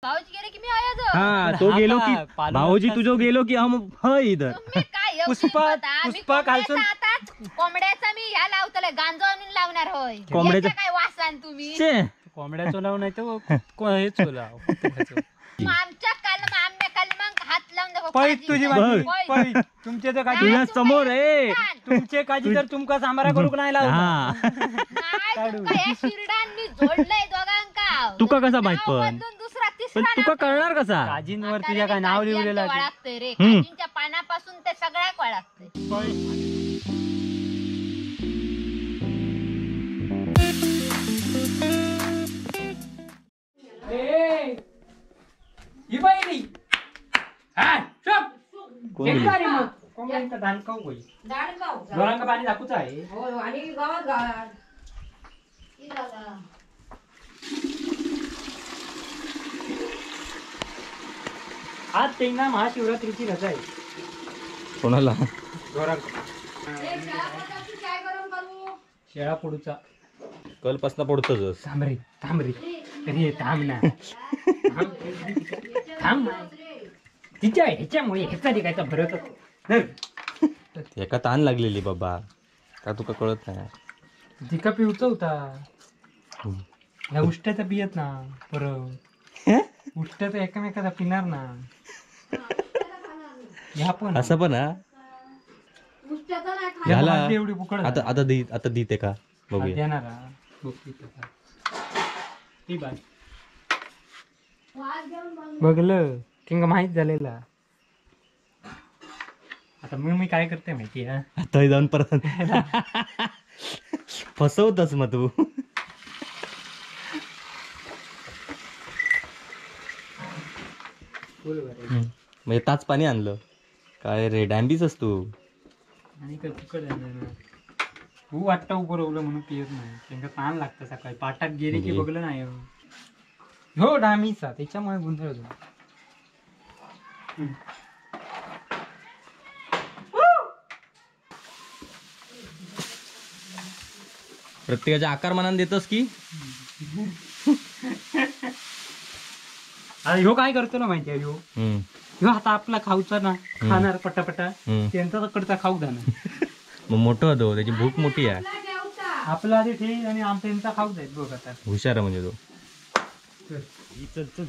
भाऊजी गेले की मी आया जो. हा तो गेलो की भाऊजी तुझो गेलो की हम ह इधर. तुम्ही काय पुष्पा पुष्पा खालसून कोंबड्याचा मी ह्या लावतले गांजो आणून लावणार होय. कोंबड्याचा काय वासान तुम्ही कोंबड्याचो लावून नाही तर हेच लाव. आमच्या कलम आंब्या कलमांक हात लावून दाखव. पैत तुझी माझी पैत तुमचे तर काजी तुझ्या समोर आहे तुमचे काजी तर तुमका सांबारा करूक नाही लावता. नाही शिरडांनी जोडलंय दोघांका. तुका कसा माहित पण पण तुका कळणार कसा? काजींवर तुझ्या काय नाव लिहिलेलं वळखतंय रे. काजींच्या पानापासून ते सगळ्याक वळखतंय. पाणी दाखवूच आहे आणि गावात आज त्यांना महाशिवरात्रीची रजा आहे. कोणाला? शेळा पोडूचा कलपासना पडतोच. थांब रे थांब रे अरे थांब ना थांब तिच्या ह्याच्यामुळे ह्याचा काय भरत एका ताण लागलेली बाबा का तुका कळत नाही. तिका पिवचा होता ह्या उष्ट्याचा पियत ना परत उष्ट्याचा एकमेकाचा पिणार ना ह्या पण असं पण हा झाला एवढी बुकड. आता आता दी आता देते का बघूया देणार ती बाय बघलं किंवा माहित झालेला. आता मग मी काय करते माहिती आहे आता जाऊन परत फसवतच मग तू. म्हणजे ताच पाणी आणलं काय रे डॅम्बीच तू. आणि काय फुकट आणलं तू वाटतं उभं म्हणून पियत नाही. त्यांना ताण लागतं सकाळी पाटात गेले की बघलं नाही हो डामीचा त्याच्यामुळे गोंधळ होतो. प्रत्येकाच्या आकारमानाने देतोस की. अरे ह्यो काय करतो ना माहिती आहे ह्यो ह्यो आता आपला खाऊचा ना खाणार पटापटा त्यांचा कडचा खाऊ जाणार मग मोठं होतो त्याची भूक मोठी आहे. आपला आधी ठेवी आणि त्यांचा खाऊ जाईल बघ आता हुशार आहे म्हणजे तो. चल चल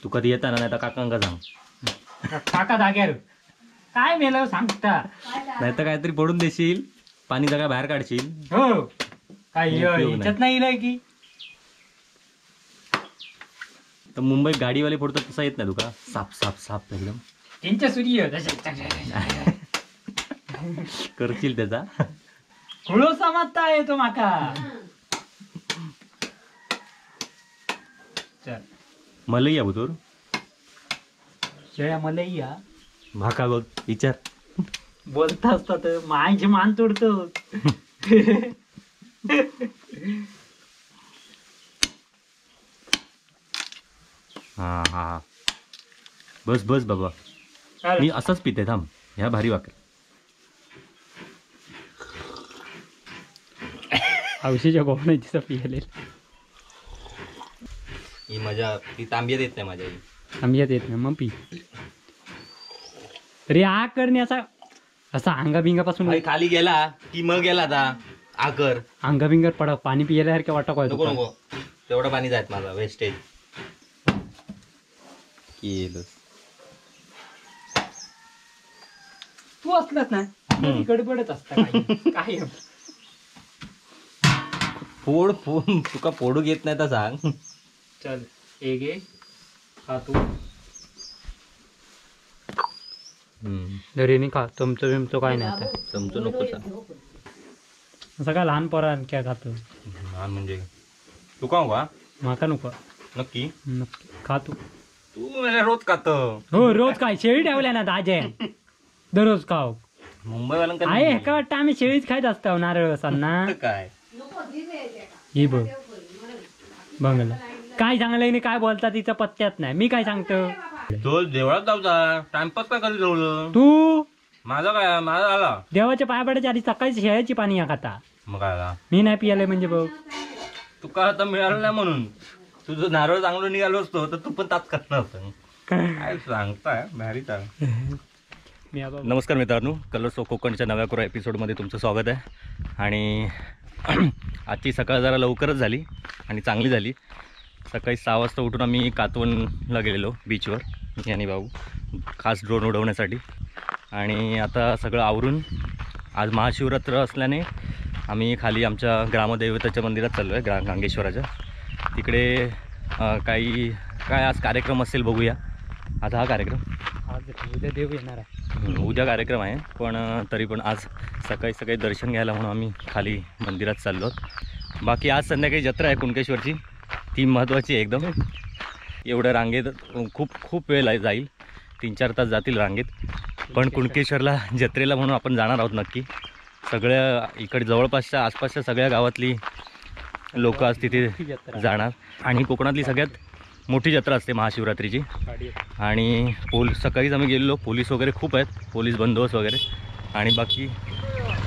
तू कधी येताना नाही तर काकांका सांग. काका जाग्यार काय मेलं सांगता नाही तर काहीतरी पडून देशील पाणी जागा बाहेर काढशील. हो काय ह्याच्यात नाही इलंय की. तर मुंबईत गाडीवाले फोडतात तसा येत नाही तुका साप साप साप एकदम त्यांच्या सूर्य करशील त्याचा खुळोसा मारता येतो माका. चल मलई या बुतूर शेळ्या मलई या भाका बघ विचार बोलता असतात माझी मान तोडतो. हा हा बस बस बाबा मी असंच पिते थांब ह्या भारी वाकर. हौशीच्या गोवण्याची पियाले ही मजा ती तांबियात येत नाही माझ्या. तांबियात येत नाही मग पी अरे आ करणे असा असा अंगाबिंगापासून खाली गेला की मग गेला आता आकर अंगाबिंगार पडा पाणी पियाल्यासारख्या वाटा नको नको तेवढं पाणी जायत माझा वेस्टेज केलं. तू असलास ना गडबडच असता काय फोड फोड तुका फोडू घेत नाही तर सांग. चल एक एक खा तू दरीने खा चमचो बिमचो काय नाही आता चमचो नको असं काय लहान पोरा काय खातो लहान म्हणजे तू का का माका नको नक्की नक्की खा तू. तू म्हणजे रोज खात. हो रोज काय शेळी ठेवल्या ना दाजे दररोज खाऊ मुंबईवाल्यांका आहे हेका वाटतं आम्ही शेळीच खायत असतो नारळ असताना काय ही बघ बंगला काय सांगलं काय बोलता तिचा पत्त्यात नाही. मी काय सांगतो तो देवळात जाऊचा टाइमपास काय कधी जवळ तू माझा काय माझा आला देवाच्या पाया पडायच्या आधी सकाळी शेळ्याची पाणी या खाता मग काय मी नाही पियाले म्हणजे बघ. तुका आता मिळालं नाही म्हणून. तुझं नारळ चांगलं निघालो असतो तर तू पण ताच करणार होतं. काय सांगताय भारी चांग. नमस्कार मित्रांनो, कलर्स ऑफ कोकणच्या नव्या कोरा एपिसोडमध्ये तुमचं स्वागत आहे. आणि आजची सकाळ जरा लवकरच झाली आणि चांगली झाली. सकाळी 6 वाजता उठून आम्ही कातवणला गेलेलो बीचवर, मी आणि भाऊ, खास ड्रोन उडवण्यासाठी. आणि आता सगळं आवरून आज महाशिवरात्र असल्याने आम्ही खाली आमच्या ग्रामदैवताच्या मंदिरात चाललो आहे, गांगेश्वराच्या तिकडे. काही काय आज कार्यक्रम असेल बघूया. आता हा कार्यक्रम आज उद्या देव येणार आहे, उद्या कार्यक्रम आहे, पण तरी पण आज सकाळी सकाळी दर्शन घ्यायला म्हणून आम्ही खाली मंदिरात चाललो. बाकी आज संध्याकाळी जत्रा आहे कुणकेश्वरची, ती महत्त्वाची आहे एकदम. एवढं रांगेत खूप खूप वेळ जाईल, 3-4 तास जातील रांगेत. पण कुणकेश्वरला जत्रेला म्हणून आपण जाणार आहोत नक्की. सगळ्या इकडे जवळपासच्या आसपासच्या सगळ्या गावातली लोक आज तिथे जाणार. आणि कोकणातली सगळ्यात मोठी जत्रा असते महाशिवरात्रीची. आणि सकाळीच आम्ही गेलेलो, पोलीस वगैरे खूप आहेत, पोलीस बंदोबस्त वगैरे. आणि बाकी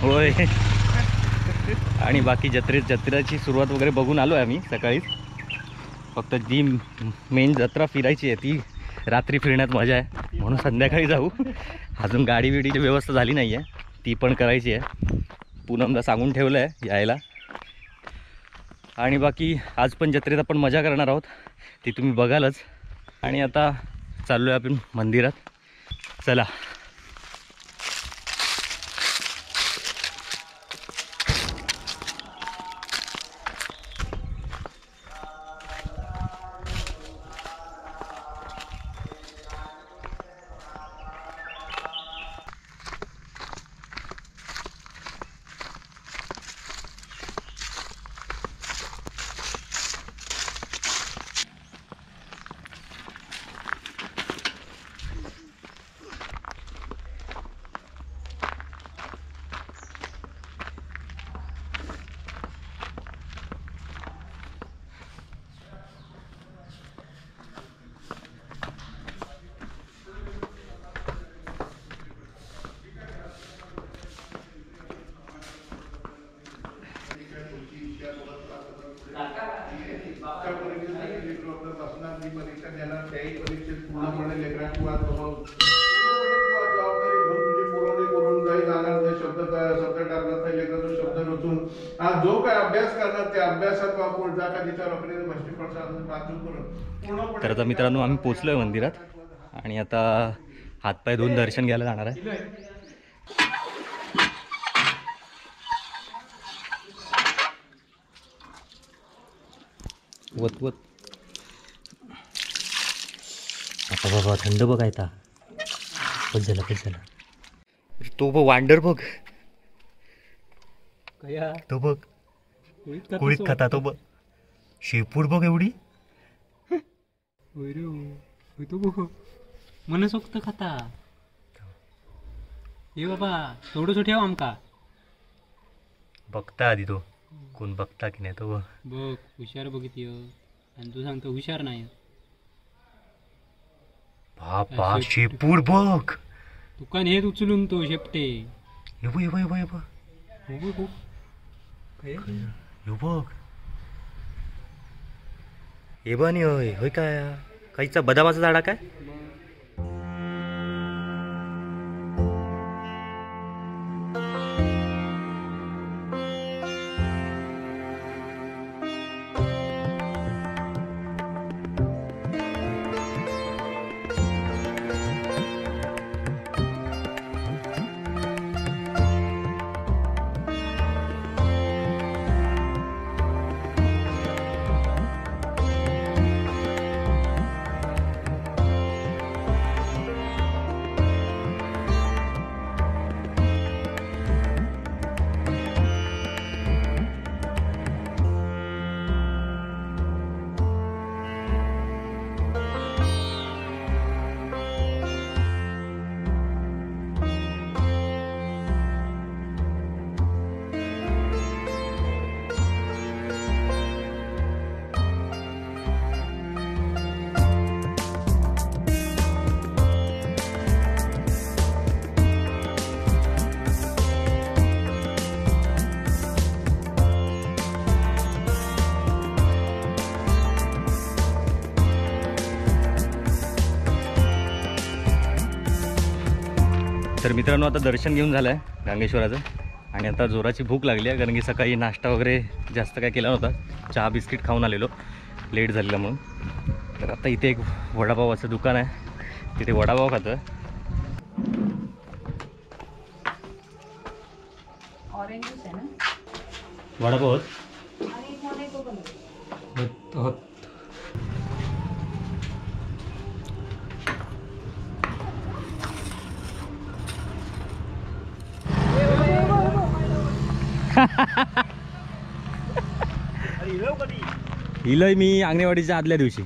होय, आणि बाकी जत्रेची सुरुवात वगैरे बघून आलो आहे आम्ही सकाळीच. फक्त जी मेन जत्रा फिरायची आहे ती रात्री फिरण्यात मजा आहे म्हणून संध्याकाळी जाऊ. अजून गाडी बिडीची व्यवस्था झाली नाही आहे, ती पण करायची आहे. पूनमला सांगून ठेवलं आहे यायला. आणि बाकी आज पण जत्रेत आपण मजा करणार आहोत, ती तुम्ही बघालच. आणि आता चाललो आहे आपण मंदिरात, चला. जो काय अभ्यास करणार त्या अभ्यासात. तर आता मित्रांनो आम्ही पोचलोय मंदिरात आणि आता हातपाय धुवून दर्शन घ्यायला जाणार आहे. वत वत आता बाबा थंड बघ आता, बस झालं बस झालं. तो बघ वांडर बघ, तो बघ कुळीत खाता तो बघ, शेपूट बघ एवढी. तो मनसोक्त खाता. हे बाबा थोडंसं ठेव आमका. बघता आधी तो कोण बघता की नाही तो बघ. बघ हुशार बघितली आणि तू सांगतो हुशार नाही. बापा शेपूट बघ, तुका हेच उचलून तो शेपटे. हे बघ हे बघ हे बघ हे बघ हे बघ. नाही होय होय काय काहीचा बदामाचा झाडा काय. तर मित्रांनो आता दर्शन घेऊन झालं आहे गांगेश्वराचं आणि आता जोराची भूक लागली आहे, कारण की सकाळी नाश्ता वगैरे जास्त काय केला नव्हता, चहा बिस्किट खाऊन आलेलो लेट झालेला म्हणून. तर आता इथे एक वडापावाचं दुकान आहे, तिथे वडापाव खातो आहे. वडापाव होत इलय मी आंगणेवाडीच्या आदल्या दिवशी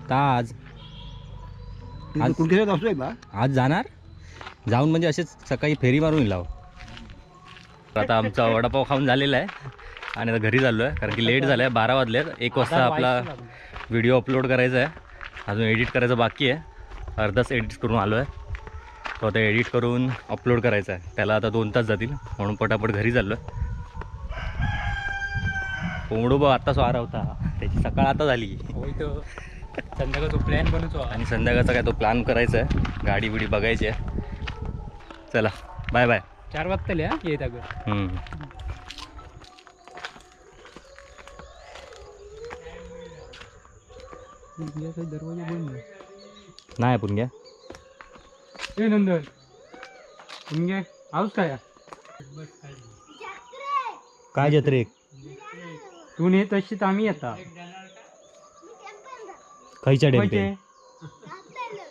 आज आज जाणार, जाऊन म्हणजे असेच सकाळी फेरी मारून येईल. आता आमचा वडापाव खाऊन झालेला आहे आणि आता घरी चाललो आहे, कारण की लेट झालं आहे, 12 वाजले आहेत. 1 वाजता आपला व्हिडिओ अपलोड करायचा आहे, अजून एडिट करायचं बाकी आहे, अर्धाच एडिट करून आलो आहे, तो आता एडिट करून अपलोड करायचा आहे, त्याला आता 2 तास जातील, म्हणून पटापट घरी चाललो आहे. कोंबडोबा आत्ताच वारा होता, त्याची सकाळ आता झाली. संध्याकाळचा प्लॅन बनवतो आणि संध्याकाळचा काय तो प्लॅन करायचा आहे, गाडी बिडी बघायची आहे. चला बाय बाय. 4 वाजता येत अगं. दरवाजा बंद नाही आपण घ्या. ए नंदन पुणग्या आऊस काय काय जत्रे तू ने तशीच आम्ही येता. खयच्या डेम्पे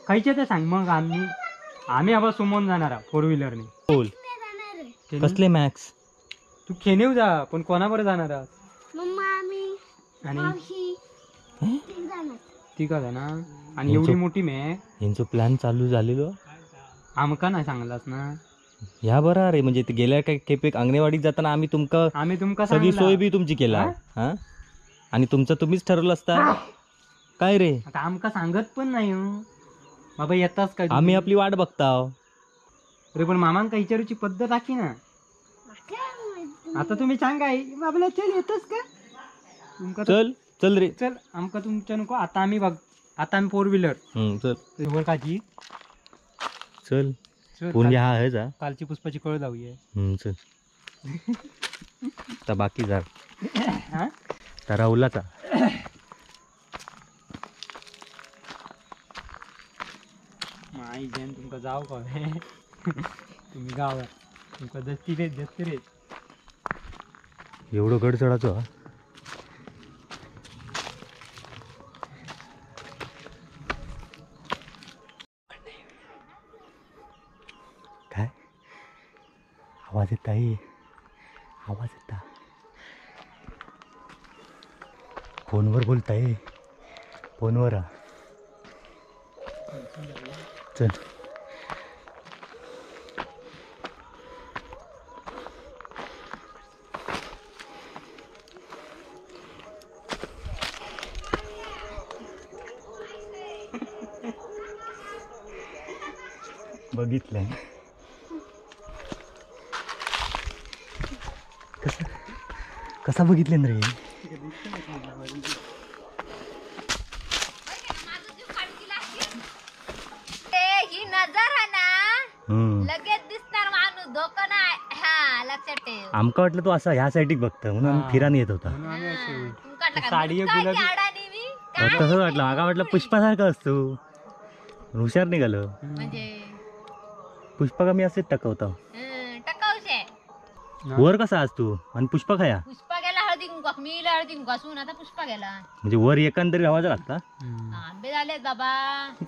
खयचे ते सांग मग. आम्ही आम्ही आबा सुमोन जाणार 4 व्हीलरने. बोल कसले मॅक्स तू खेनेव जा, पण कोणाबरोबर जाणार आहात? आणि ती का जाणार? आणि एवढी मोठी मॅ यांचो प्लॅन चालू झालेलो आमका नाही सांगलास ना ह्या बरं रे. म्हणजे ते गेल्या काय खेपेक अंगणवाडीत जाताना आम्ही तुमका सगळी सोय बी तुमची केला हा, आणि तुमचं तुम्हीच ठरवलं असता काय रे. आता आमका सांगत पण नाही बाबा, येताच काय आम्ही आपली वाट बघताव रे. पण मामांका विचारूची पद्धत आखी ना. आता तुम्ही सांगा बाबा चल येतच का तुमका, चल चल रे चल आमका तुमच्या नको. आता आम्ही बघ, आता आम्ही 4 व्हीलर चल वर काची चल पुण्या हा आहे जा कालची पुष्पाची कळ जाऊया. चल आता बाकी जा राहुलाचा. माई जैन तुमका जाव का तुम्ही गावात तुमका जस्ती रे जस्ती रे एवढं गड चढायचो. काय आवाज येत आहे, आवाज येता, फोनवर बोलताय, फोनवर. चल बघितलंय कसं कसा बघितलं रे. ही नजर ना लगेच दिसणार माणूस, धोका नाही. हा लक्षात ठेव. आमका वाटलं तो असा ह्या साईड बघतो म्हणून आम्ही फिराने येत होता. तसंच वाटलं, माका वाटलं पुष्पासारखं असतो, हुशार निघालो. पुष्पा का मी असेच टकवतो. वर कसा आज तू आणि पुष्पा खाया? पुष्पा गेला हळदी कुंकू, मी हळदी कुंकू असून आता पुष्पा गेला. म्हणजे वर एकांतरी राहायला लागता. आंबे झाले बाबा,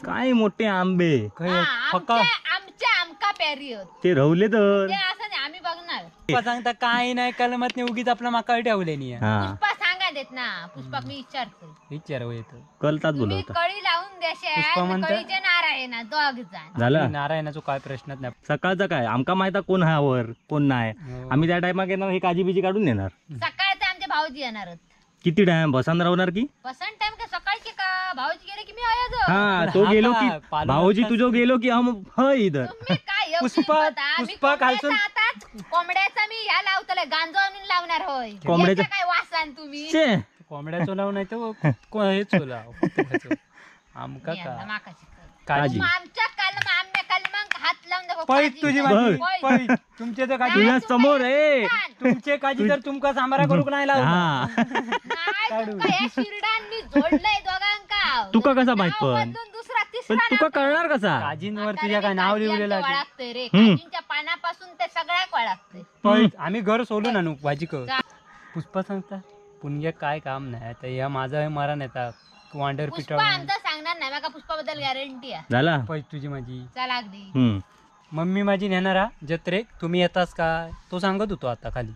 काय मोठे आंबे. आमच्या आमका प्यारी होत ते रवले तर असं नाही आम्ही बघणार. सांगता काय नाही कलमत नाही, उगीच आपला माका ठेवले नाही. पुष्पा सांगा देत ना, पुष्पा मी विचारतो विचार येतो कलतात बोलवता. कळी लावून द्याशे, कळीचे नारायण दोघ जण झाला. नारायणाचा काय प्रश्नच नाही. सकाळचा काय आमका माहिती कोण हा वर कोण नाही, आम्ही त्या टायमाक येणार हे काजी बिजी काढून देणार. सकाळचा आमचे भाऊजी येणार. किती टाइम बसान राहणार की बसन टाइम का सकाळचे का भाऊजी गेले की मी आयो. हा तो गेलो की भाऊजी तुझो गेलो की हम ह इधर. काय पुष्पा पुष्पा कालसून कोंबड्याचा मी ह्या लावतले गांजो आणून लावणार होय. कोंबड्याचा काय वासान तुम्ही कोंबड्याचो लाव नाही तर हेच लाव आमका का. काजी. आमच्या कलम आम्या कलमांक हात लावून दाखव. पैत तुझी माझी पैत. तुमचे तर काजी तुझ्या समोर ए तुमचे काजी तर तुमका सांबारा करूक नाही लावला. नाही शिरडांनी जोडलंय दोघांका. तुका कसा माहित पण दुसरा तिसरा पण तुका कळणार कसा? काजींवर तुझ्या काय नाव लिहिलेलं वळखतंय रे. काजींच्या पानापासून ते सगळ्याक वळखतंय. पैत आम्ही घर सोडून आणू भाजी कर. पुष्पा सांगता पुण्य काय काम नाही आता या माझा मरा नेता वांडर पुष्पा आमचा सांगणार नाही. माका पुष्पाबद्दल गॅरंटी आहे. झाला पैत तुझी माझी. चल अगदी. मम्मी माझी नेणारा जत्रेक तुम्ही येतास काय तो सांगत होतो आता खाली.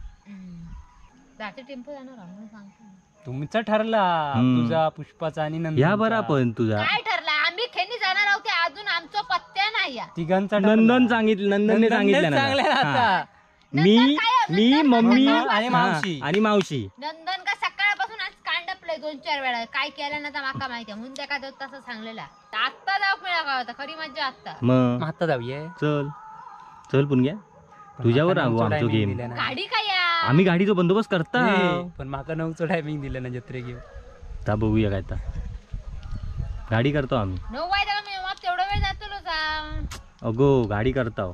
जाते टेम्पो जाणार म्हणून सांगतो. तुमचा ठरला तुझा पुष्पाचा आणि नंदन या बरा पण तुझा काय ठरला? आम्ही खेनी जाणार आहोत अजून आमचा पत्त्या नाही. तिघांचा नंदन सांगितलं. नंदनने सांगितलं ना मी मी मम्मी आणि मावशी आणि मावशी. नंदन का सकाळपासून आज कांडपलंय 2-4 वेळा. काय केलं ना तर माका माहिती म्हणून त्या का तसं सांगलेला. आत्ता जाऊ मिळा का होता खरी मज्जा आत्ता. मग आता जाऊया. चल चल पुण्या तुझ्यावर आमचो गेम. गाडी काय आम्ही गाडीचा बंदोबस्त करता पण माका 9चं टायमिंग दिलं ना जत्रे घेऊन. ता बघूया काय गाडी करतो आम्ही. 9 वाजता मी तेवढा वेळ जातो. अगो गाडी करता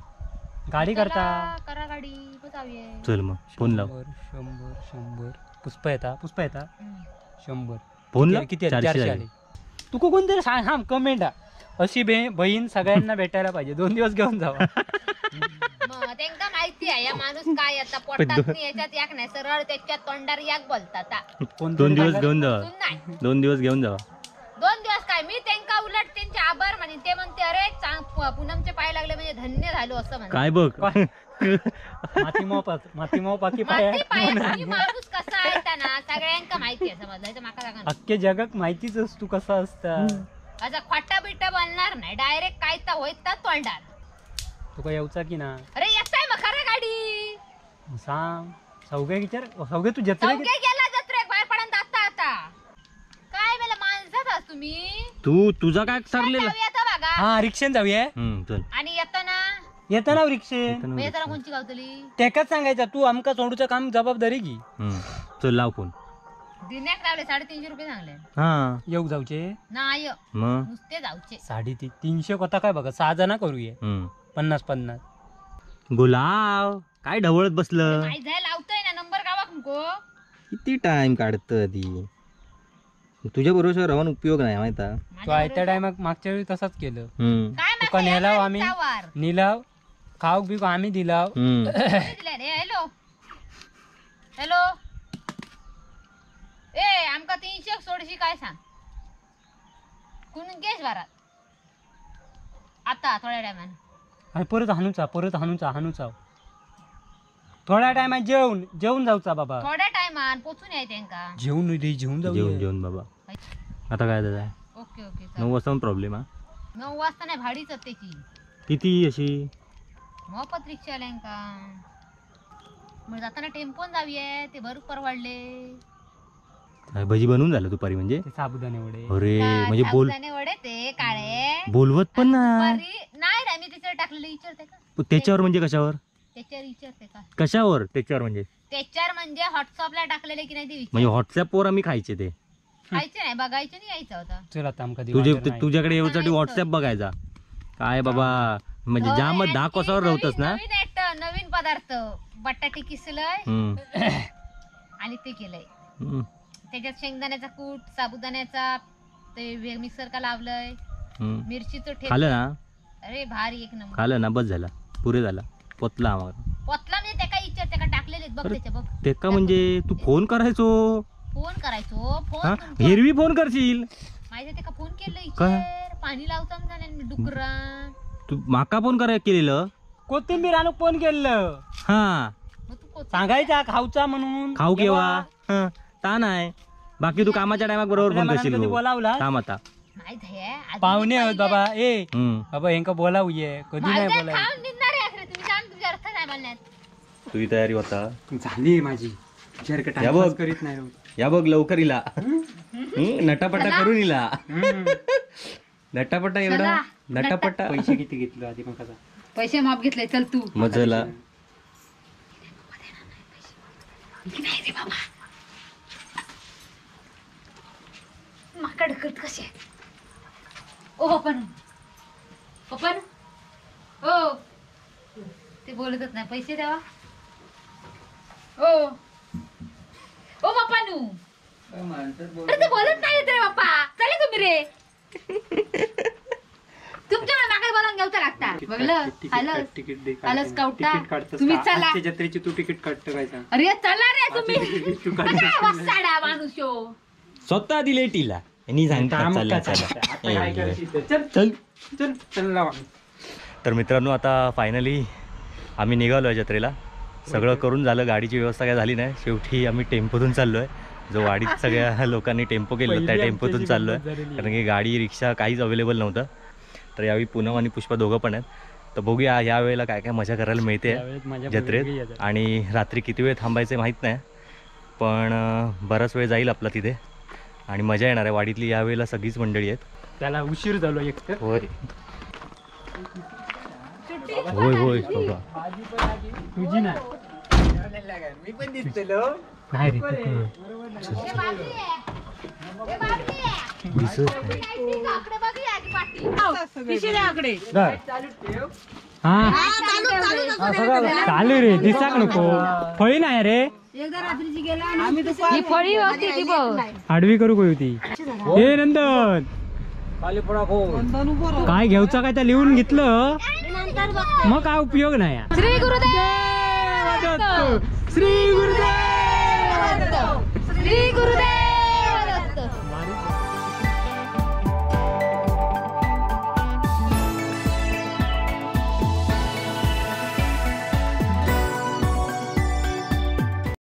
गाडी करता करा गाडी. चल मग फोन लाव. 100 100 पुष्पा येता पुष्पा येता 100 फोन लाव. किती 400 आले. तुका कोणतरी सांग हा कमेंट अशी बहीण सगळ्यांना भेटायला पाहिजे. 2 दिवस घेऊन जावा. त्यांका माहिती आहे या माणूस काय आता पोटात याच्यात याक नाही सरळ त्याच्या तोंडार याक बोलतात. 2 दिवस घेऊन जावा. 2 दिवस घेऊन जावा. 2 दिवस काय मी त्यांका उलट त्यांचे आभार म्हणेन. ते म्हणते अरे पूनमचे पाय लागले म्हणजे धन्य झालो असं म्हणते. काय बघ माती माती पाकी पाय माणूस कसा आहे ना सगळ्यांका माहिती आहे. समजलं माका सांगा अख्खे जगाक माहितीच तू कसा असता. असा खोटा बिटा बोलणार नाही डायरेक्ट काय तर होईत तोंडार. तुका येऊचा की ना? अरे येताय मग खरं गाडी सांग. सौगे विचार सौगे तू जत्रे गेला जत्रेक बाहेर पडून आता आता काय मेला माणसात तुम्ही. तू तुझा काय ठरलेलं? हा रिक्षेन जाऊया. चल. आणि येताना येताना रिक्षे येताना कोणची गावतली तेकाच सांगायचा तू आमका सोडूचं काम जबाबदारी घे. चल लाव फोन. दिन्याक लावले 350 रुपये सांगले. हा येऊ जाऊचे नाही नुसते जाऊचे 350 कोता काय बघा 6 जण करूया 50-50. गुलाब काय ढवळत बसलं? काय जाय लावतोय ना नंबर गावाक नको. किती टाइम काढत ती तुझ्या बरोबर राहून उपयोग नाही माहिता. तू आयत्या टायमाक मागच्या वेळी तसाच केलं. तुका नेलाव आम्ही निलाव खाऊक बिक आम्ही दिलाव. हॅलो हॅलो ए आमका 300 सोडशी काय सांग कुण गेस बारात आता थोड्या टायमान. आणि परत हाणूचा परत हाणूचा हाणूचा थोड्या टायमान जेवून जेवून जाऊचा बाबा. थोड्या टायमान पोचून याय त्यांका. जेवून रे जेवून जाऊ जेवून जेवून बाबा. आता काय दादा? ओके ओके 9 वाजता प्रॉब्लेम हा. 9 वाजता नाही भाडीच त्याची किती अशी मोफत रिक्षा आल्यांका. मग जाताना टेम्पोन जाऊये ते भरू परवडले. भजी बनवून झालं दुपारी म्हणजे साबुदाणे वडे. अरे म्हणजे बोल साबुदाणे वडे ते काळे बोलवत पण नाही नाही मी त्याच्यावर टाकलेलं विचारते का त्याच्यावर म्हणजे कशावर? त्याच्यावर विचारते का कशावर? त्याच्यावर म्हणजे त्याच्यावर म्हणजे व्हॉट्सअपला टाकलेले की नाही ते विचार. म्हणजे व्हॉट्सअप वर आम्ही खायचे ते खायचे नाही बघायचे नाही यायचं होतं. चल आता आमका तुझ्याकडे येऊसाठी व्हॉट्सअप बघायचा काय बाबा? म्हणजे जाम 10 कोसावर राहतस ना. नवीन पदार्थ बटाटे किसलंय आणि ते केलंय त्याच्यात शेंगदाण्याचा कूट साबुदाण्याचा ते मिक्सर का लावलंय मिरचीचं ठेचा खाल्लं ना. अरे भारी एक नंबर खाल्लं ना. बस झाला पुरे झाला पोतला आम्हाला. पोतला म्हणजे त्या काय इच्छा त्या टाकलेले बघ त्याच्या बघ ते का म्हणजे तू फोन करायचो फोन करायचो फोन हिरवी फोन करशील माहिती ते का फोन केलं इच्छा पाणी लावता झालं डुकरा तू माका फोन करायला केलेलं कोथिंबीर आणून फोन केलं. हा सांगायचा खाऊचा म्हणून खाऊ केव्हा ता नाही बाकी तू कामाच्या टायमाक बरोबर फोन करशील. बोलावला काम आता पाहुणे आहोत बाबा. ए बाबा यांका बोलावूये कधी नाही बोलाय. तुझी तयारी होता झाली माझी. करीत नाही या बघ लवकर इला नटापटा करून इला नटापटा एवढा नटापटा. पैसे किती घेतले आधी मग पैसे माफ घेतले. चल तू मजला माकड करत कसे ओ बापा. पप्पा हो ते बोलतच नाही, पैसे द्यावा. ओ ओ पप्पा नू, अरे ते बोलत नाही रे पप्पा, चले तुम्ही रे. तुमच्या मागे बोलावून घेऊचा लागता. बघलं आलं आलं स्काउटा, तुम्ही चला जत्रेची तू तिकीट काढतो काय सांग. अरे चला रे तुम्ही, वसाडा माणूस हो. स्वतः दिले टीला आणि सांगतात चला चला चल चल चल. तर मित्रांनो आता फायनली आम्ही निघालो आहे जत्रेला. सगळं करून झालं, गाडीची व्यवस्था काय झाली नाही, शेवटी आम्ही टेम्पोतून चाललो आहे. जो वाडीत सगळ्या लोकांनी टेम्पो केलं त्या टेम्पोतून चाललो आहे, कारण की गाडी रिक्षा काहीच अवेलेबल नव्हतं. तर यावेळी पूनम आणि पुष्पा दोघं पण आहेत, तर बघूया या वेळेला काय काय मजा करायला मिळते जत्रेत. आणि रात्री किती वेळ थांबायचं माहीत नाही, पण बराच वेळ जाईल आपला तिथे आणि मजा येणार आहे. वाडीतली यावेळेला सगळीच मंडळी आहेत. त्याला उशीर झालो एकतर. होय होय होय बाबा तुझी नाही मी पण दिसतो नाही रे चालू रे, दिसाक नको. फळी नाही रे, फळी होती ती आडवी करू कोय होती. हे नंदन काय घेऊचा काय त्या लिहून घेतलं मग काय उपयोग नाही. श्री गुरुदेव श्री गुरुदेव.